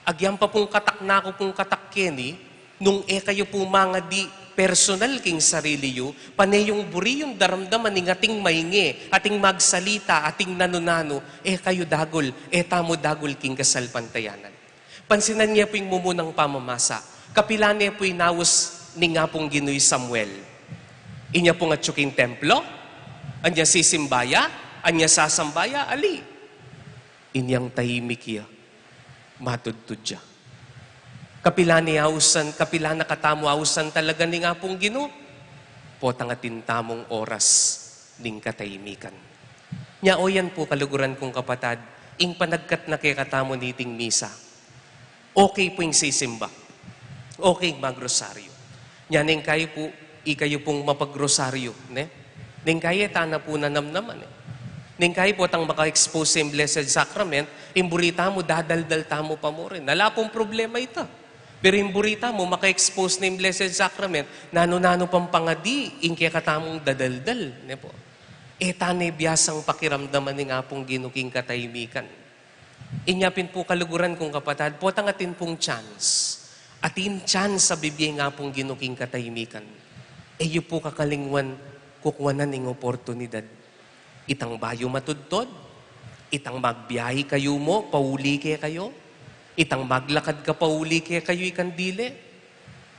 Agyang pa pung katak na ku pung katak keni, nung e kayu pu mangadi personal king sarili yu, pane yung buri yung daramdaman ning ating mainge, ating magsalita, ating nanu-nanu, e kayu dagul, e tamu dagul king kasalpantayanan. Pansinan ye pu ing mumunang pamamasa. Kapilan ne pu inaus ning Apung Ginu i Samuel? Inya pung atyu king templo? Anya sisimba ya? Anya sasamba ya? Ali? Inyang tahimik ya, matudtud ya. Kapilan ne ausan, kapilan na katamu ausan talaga ning Apung Ginu? Potang atin tamung oras ning katahimikan. Nya, o yan pu, kaluguran kung kapatad, ing panagkat na kekatamu niting misa. Okay pu ing sisimba. Okay ing magrosaryo. Nya, neng kayi pu, ikayu pung mapagrosaryo, ne? Neng kayi, e ta na pu nanamnaman, e. Neng kayi, potang maka-expose ing Blessed Sacrament, ing buri tamu, dadaldal tamu pa mu rin. Ala pung problema ita. Pero ing buri tamu, maka-expose na ing Blessed Sacrament, nanu-nanu pang pangadi, ing kekatamung dadaldal, ne pu? E ta ne biasang pakiramdaman ning Apung Ginu king katahimikan. Inya pin pu, kaluguran kung kapatad, potang atin pung chance. Atin chance a bibie ning Apung Ginu king katahimikan. E yu pu kakalingwan, kukuanan ing oportunidad. Itang bayu matudtud, itang magbiahe kayu mu, pauli kekayu, itang maglakad ka pauli kekayu, ikang dili.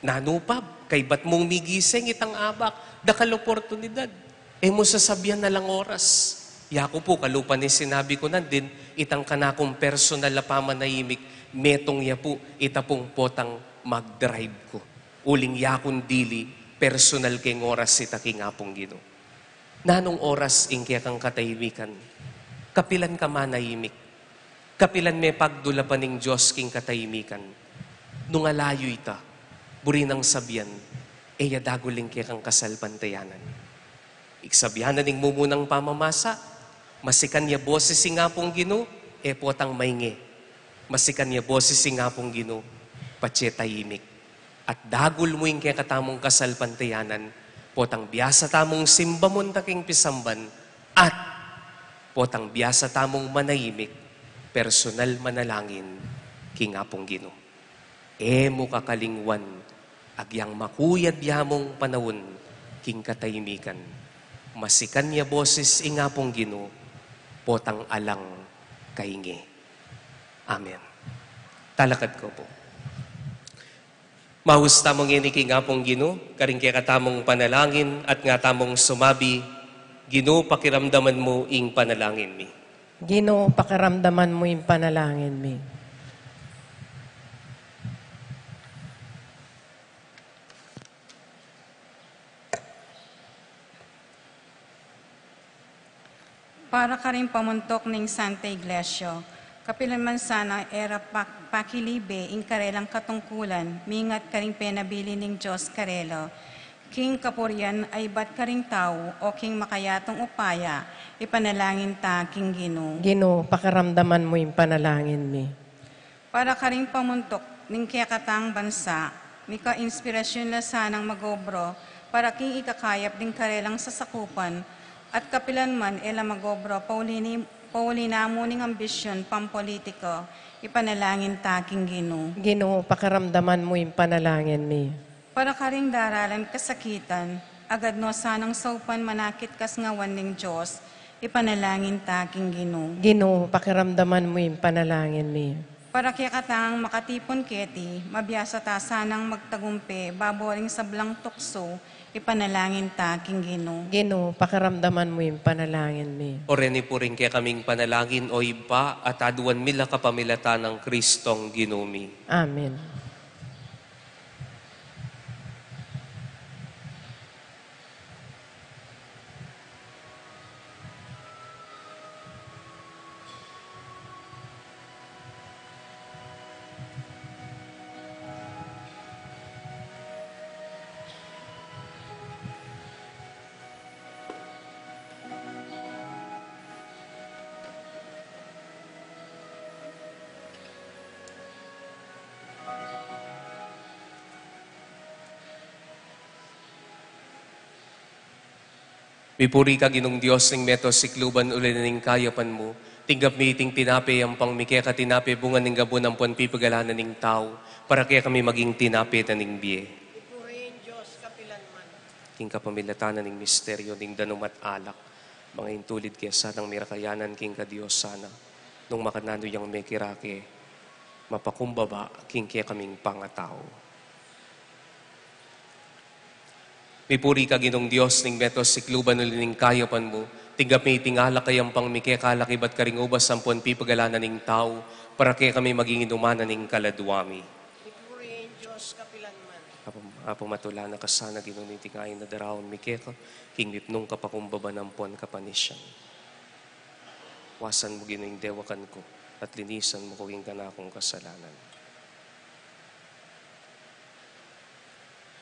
Nanu pa, kaybat mung migising itang abak, dakal oportunidad. E mu sasabian alang oras. Yaku pu, kalupa ning sinabi ku nandin, itang kanakung personal a pamanahimik, metung ya pu, ita pung potang mag-drive ku. Uling yakung dili, personal keng oras ita king Apung Ginu. Nanung oras ing kekang katahimikan? Kapilan ka manahimik? Kapilan me pagdulapan ing Dios king katahimikan? Nung ala yu ita, buri nang sabian, e ya dagul ing kekang kasalpantayanan. Ing sabian na ning mumunang pamamasa, masikan ya boses ing Apung Ginu, e potang mainge. Masikan ya boses ing Apung Ginu, patse tahimik. At dagul mu ing kekatamung kasalpantayanan, potang biasa tamung simba munta king pisamban, at potang biasa tamung manahimik, personal manalangin king Apung Ginu. E mu kakalingwan, agyang makuyad ya mung panaun king katahimikan, masikan ya boses ing Apung Ginu, potang alang kainge. Amen. Talakad ko pu. Maus tamu ngeni king Apung Ginu, karing kekatamung panalangin, at nga tamung sumabi, Ginu, pakiramdaman mu ing panalangin mi. Ginu, pakiramdaman mu ing panalangin mi. Para karing pamuntuk ning Santa Iglesia, kapilan man sana e ra pak-, pakilibe ing karelang katungkulan, mingat karing penabili ning Dios karela, king kapurian a ibat karing tau, o king makayatung upaya, ipanalangin ta king Ginu. Ginu, pakiramdaman mu ing panalangin mi. Para karing pamuntuk ning kekatang bansa, mika inspirasyun la sanang magobra para king ikakayap ding karelang sasakupan, at kapilan man e la magobra, pauli ni, pauli na mu ning ambisyun pampolitika, ipanalangin ta king Ginu. Ginu, pakiramdaman mu ing panalangin mi. Para karing daralan kasakitan, agad no sanang saupan manakit kasngawan ning Dios, ipanalangin ta king Ginu. Ginu, pakiramdaman mu ing panalangin mi. Para kekatang makatipun keti, mabiasa ta sanang magtagumpe babo ring sablang tuksu, ipanalangin ta king Ginu. Ginu, pakiramdaman mu ing panalangin mi. O reni pu ring kekaming panalangin, o Ibpa, at aduan mi la kapamilatan nang Kristong Ginu mi. Amen. Mipuri ka, Ginung Dios ning meto sikluban, uli na ning kayapan mu. Tinggap mi iting tinape, ampang mi keka tinape bunga ning gabun ampon pipagalanan ning tau, para kekami maging tinape na ning bie. Mipuri ing Dios kapilanman. King kapamilatan na ning misteryo ning danum at alak, mangaintulid ke sanang mirakayanan king kadiosan na, nung makananu yang mekirake, mapakumbaba king kekaming pangatau. Mipuri ka, Ginung Dios ning meto sikluban, uli ning kayapan mu. Tinggap mi iting alak, ampang mi keka, alak ibat karing ubas ampon pipagalanan ning tau, para kekami maging inuman na ning kaladua mi. Mipuri ing Dios kapilanman. Apu, Apu, matula na ka sana, Ginu, ning tingayan a daraun mi keka, king mipnung kapakumbaban ampon kapanisian. Wasan mu, Ginu, ing dewakan ku, at linisan mu ku king kanakung kasalanan.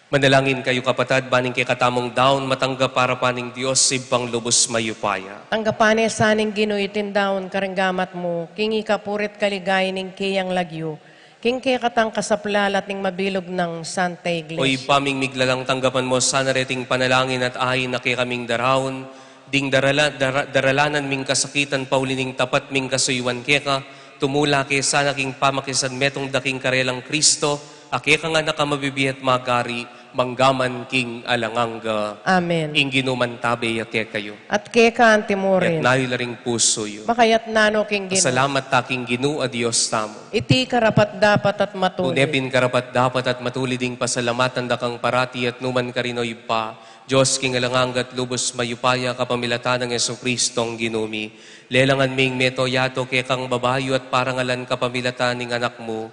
Manalangin kayu, kapatad, ban ing kekatamung daun matanggap arapan ning Dios Ibpang lubus mayupaya. Tanggapan ne sa ning Ginu iting daun karing gamat mu, king ikapuri at kaligayan ning keyang lagyu, king kekatang kasaplalan at ning mabilug nang Santa Iglesia. O Ibpa ming miglalang, tanggapan mu sana reting panalangin at ain a kekaming daraun, ding darala-, dara-, daralanan ming kasakitan pauli ning tapat ming kasuyuan keka, tumula ke sana king pamakisanmetung da king karelang Kristo, a kekang Anak a mabibie at magari, mangga man king alang angga. Amen. Ing Ginu mantabe ya kekayu. At keka anti mu rin. Itas yu la ring pusu yu. Makaitas na no king Ginu. Pasalamat ta king Ginu a Dios tamu. Iti karapat-dapat at matulid. Tune pin karapat-dapat at matulid ing pasalamatan da kang parati at nukarin man, O Ibpa, Dios king alang angga at lubus mayupaya, kapamilatan nang Jesucristong Ginu mi. Lelangan mi ing meto yatu kekang babayu at parangalan kapamilatan ning Anak mu.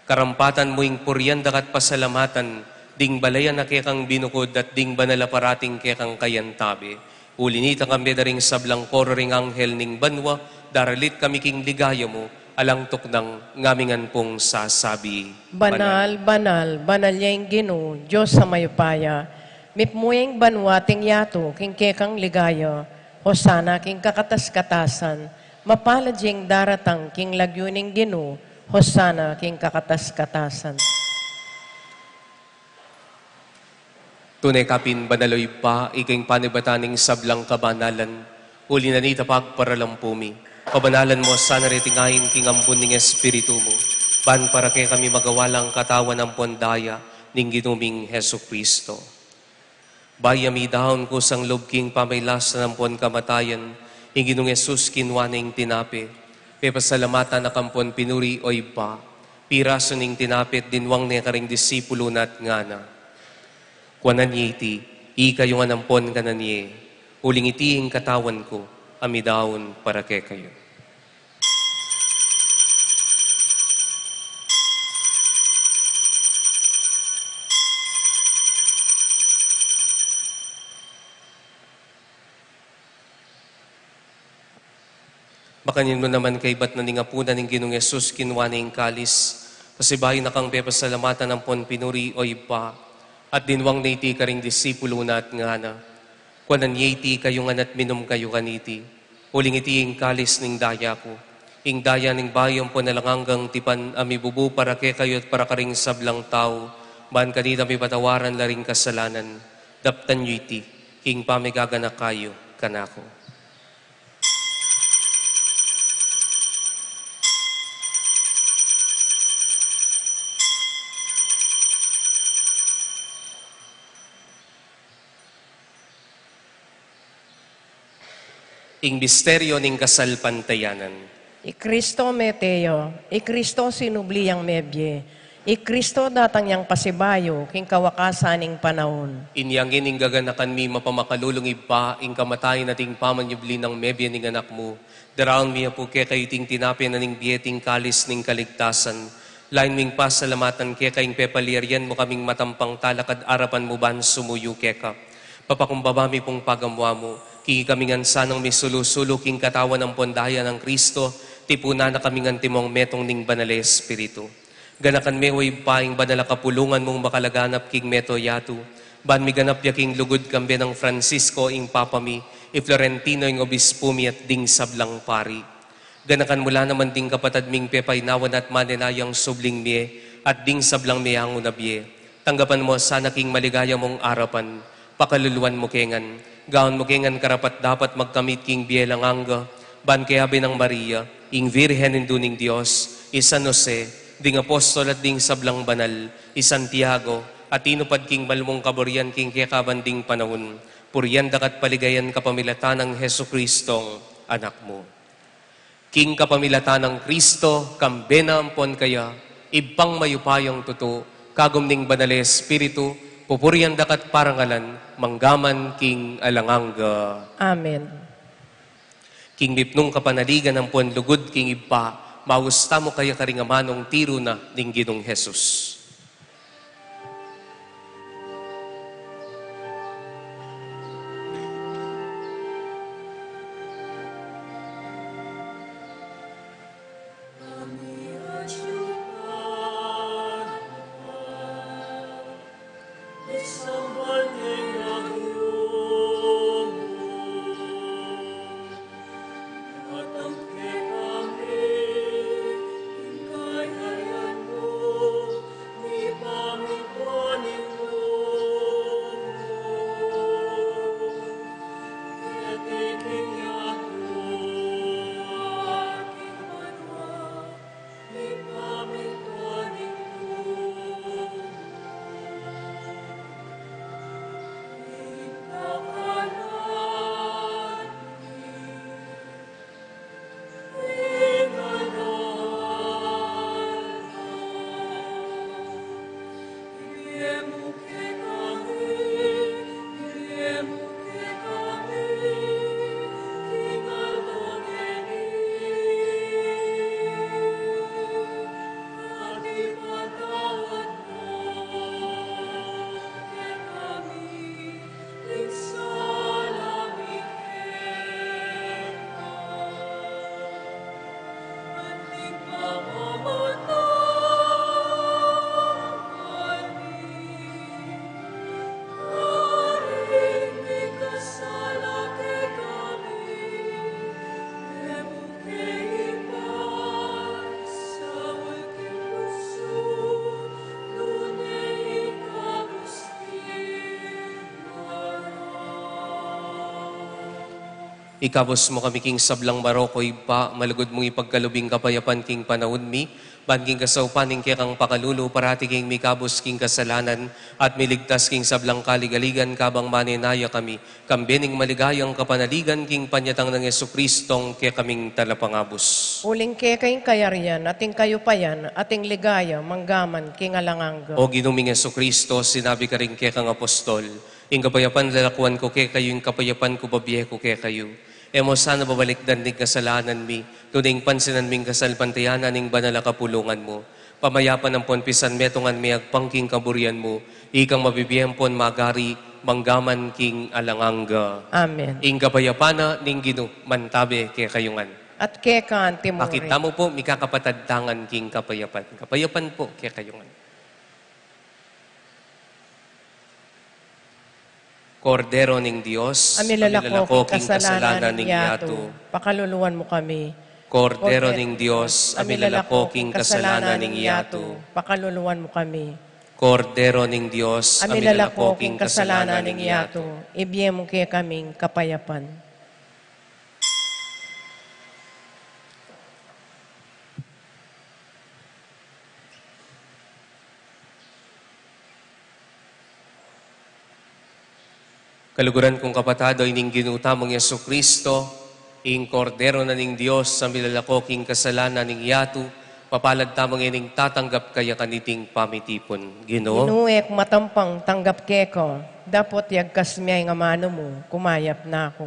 Karampatan mu ing purian da ka at pasalamatan, ding balayan a kekang binukud at ding banal a parating kekang kayantabe. Uli nita, kambe da ring sablang koro ring anghel ning banua, daralit kami king ligaya mu, alang tuknang ngaming ngan pung sasabi. Banal, banal, banal ya ing Ginu, Dios a mayupaya. Mipmu ya ing banua at ing yatu king kekang ligaya. Hosana king kakatas-katasan. Mapalad ya ing daratang king lagyu ning Ginu. Hosana king kakatas-katasan. Tune ka pin banal, O Ibpa, ika ing panibatan ning sablang kabanalan. Uli na nita, pagparalampu mi, pabanalan mu sana reting ain king ambun ning Espiritu mu, ban para kekami magawa lang katawan ampon daya ning Ginu ming Jesucristo. Bayu ya midaun kusang lub king pamailasan ampon kamatayan, ing Ginung Jesus kinua ne ing tinape, pepasalamatan na ka ampon pinuri, O Ibpa, pirasu ne ing tinape at dinwang ne karing disipulu na at ngana: Kuanan ye iti, ikayu ngan ampon kanan ye, uling iti ing katawan ku, a midaun para kekayu. Makanyan mu naman kaibat na ning apunan ing Ginung Jesus, kinua ne ing kalis, pasibayu na kang pepasalamatan ampon pinuri, O Ibpa, at dinwang ne iti karing disipulu na at ngana: Kuanan ye iti, ikayu ngan, at minum kayu kaniti, uling iti ing kalis ning daya ku, ing daya ning bayu ampon alang anggang tipan, a mibubu para kekayu at para karing sablang tau, ban kanita mipatawaran la ring kasalanan. Daptan yu iti king pamigaganaka yu kanaku. Ing misteryo ning kasalpantayanan. I Kristo mete ya, i Kristo sinubli yang mebie, i Kristo datang yang pasibayu king kawakasan ning panaun. Inya ngeni, ing gaganakan mi mapamakalulung Ibpa, ing kamatayan at ing pamanyubli nang mebie ning Anak mu, daraun mi ya pu kekayu iting tinape na ning bie at ing kalis ning kaligtasan. Lain ming pasalamatan keka ing pepalyarian mu kaming matampang talakad arapan mu ban sumuyu keka. Papakumbaba mi pung pagamuan mu, king ikami ngan sanang misulu-sulu king katawan ampon daya nang Kristo, tipunan na kami ngan timong metung ning Banal a Espiritu. Ganakan me, O Ibpa, ing banal a kapulungan mung makalaganap king meto yatu, ban miganap ya king lugud kambe nang Francisco ing Papa mi, i Florentino ing Obispu mi, at ding sablang pari. Ganakan mu la naman ding kapatad ming pepainawa na at manenayang subling mie, at ding sablang meangu na bie. Tanggapan mu sana king maligaya mung arapan, pakaluluan mu ke ngan, Gawan mu ke ngan karapat-dapat magkamit king bie alang angga, ban kayabe nang Maria, ing Virgen Indu ning Dios, i San Jose, ding apostol at ding sablang banal, i Santiago, a tinupad king mal mung kaburian king kekaban ding panaun, purian daka at paligayan kapamilatan nang Jesucristong Anak mu. King kapamilatan nang Kristo, kambe na ampon kaya, Ibpang mayupayang tutu, kagum ning Banal a Espiritu, pupurian daka at parangalan, mangga man king alang angga. Amen. King mipnung kapanaligan ampon lugud king Ibpa, maus tamu kaya karing amanung tiru na ning Ginung Jesus. Ikabus mu kami king sablang marok, O Ibpa, malugud mung ipagkalub ing kapayapan king panaun mi, ban king kasaupan ning kekang pakalulu, parati king mikabus king kasalanan, at miligtas king sablang kaligaligan, kabang manenaya kami, kambe ning maligayang kapanaligan king panyatang nang Jesucristong kekaming talapangabus. Uling keka ing kayarian, at ing kayupayan, at ing ligaya, mangga man king alang angga. O Ginu ming Jesucristo, sinabi karing kekang apostol, Ing kapayapan lalakuan ku kekayu, ing kapayapan ku babie ku kekayu. E mu sana babalikdan ding kasalanan mi, tune ing pansinan mi ing kasalpantayanan ning banal a kapulungan mu. Pamayapan ampon pisanmetungan mi agpang king kaburian mu, ikang mabibie ampon magari, mangga man king alang angga. Amen. Ing kapayapan na ning Ginu mantabe kekayu ngan. At keka anti mu rin. Pakita mu pu, mikakapatad tangan king kapayapan. Kapayapan pu kekayu ngan. Kordero ning Dios, a milalako king kasalanan ning yatu, pakaluluan mu kami. Kordero ning Dios, a milalako king kasalanan ning yatu, pakaluluan mu kami. Kordero ning Dios, a milalako king kasalanan ning yatu, ibie mu kekaming kapayapan. Kaluguran kung kapatad, o ining Ginu tamung Jesucristo, ing Kordero na ning Dios, a milalako king kasalanan ning yatu, mapalad tamung ining tatanggap kaya kaniting pamitipun. Ginu. Ginu, e ku matampang tanggap keka, dapot yagkas me ing amanu mu, kumayap na ku.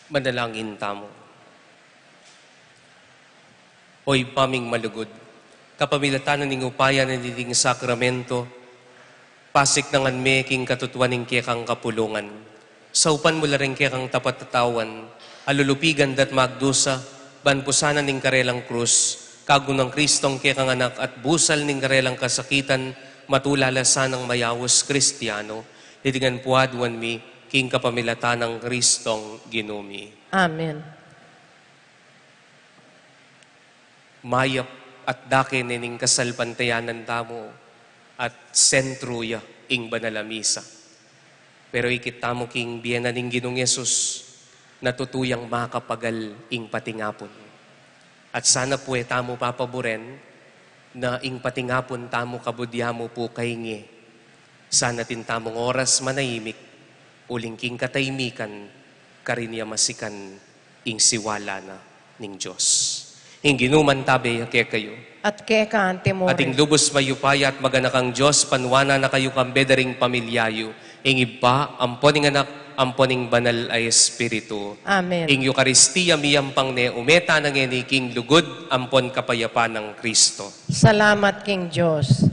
Manalangin tamu. O Ibpa ming malugud, kapamilatan na ning upaya na niting sakramento, pasiknangan me king katutuan ning kekang kapulungan. Saupan mu la ring kekang tapat a tauan a lulupigan da't magdusa, ban pusanan ning karelang krus, kagun nang Kristong kekang anak at busal ning karelang kasakitan, matula la sanang mayaus Kristiano. Iti ngan pu aduan mi, king kapamilatan nang Kristong Ginu mi. Amen. Mayap at dake ne ning kasalpantayanan tamu at sentru ya ing banal a misa. Pero ikit tamu king bie na ning Ginung Jesus, na tutu yang makapagal ing patingapun. At sana pu e tamu papaburen na ing patingapun tamu kabud ya mu pu kaingi. Sana atin tamung oras manahimik, uling king katahimikan, karin ya masikan ing siwala na ning Dios. Ing Ginu mantabe ya kekayu. At keka mu rin. Ating lubus mayupaya at maganakang Dios, panuanan na kayu kambe da ring pamilya yu, ing Ibpa, ampon ing Anak, ampon ing Banal a Espiritu. Amen. Ing Eukaristia miyampang ne, ume tana ngeni king lugud ampon kapayapan nang Kristo. Salamat king Dios.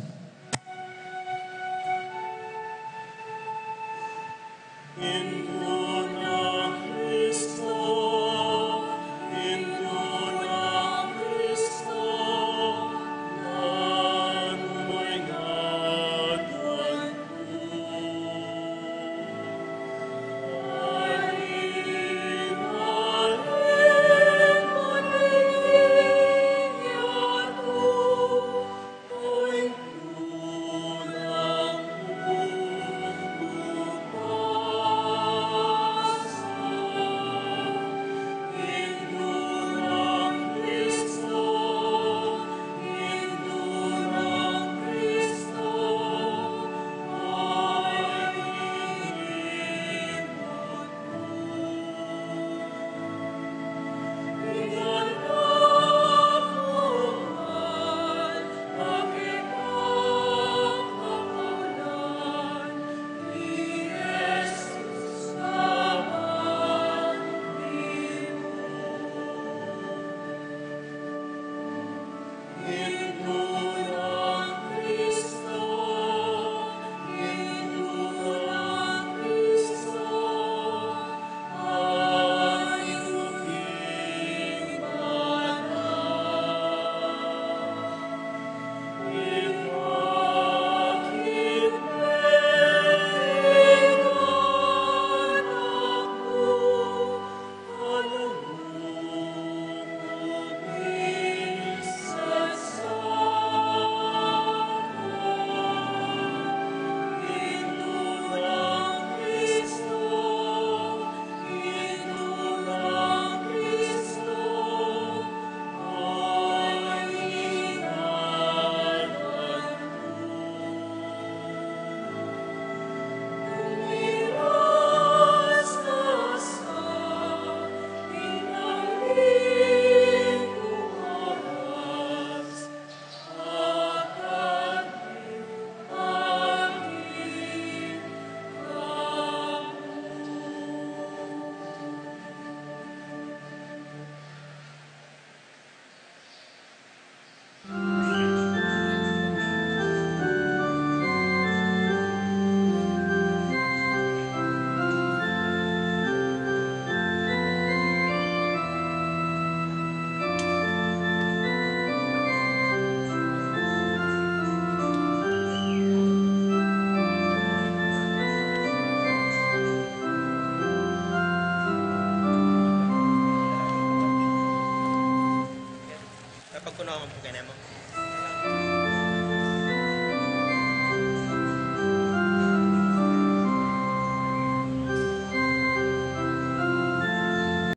Napagkunawan po kayo naman.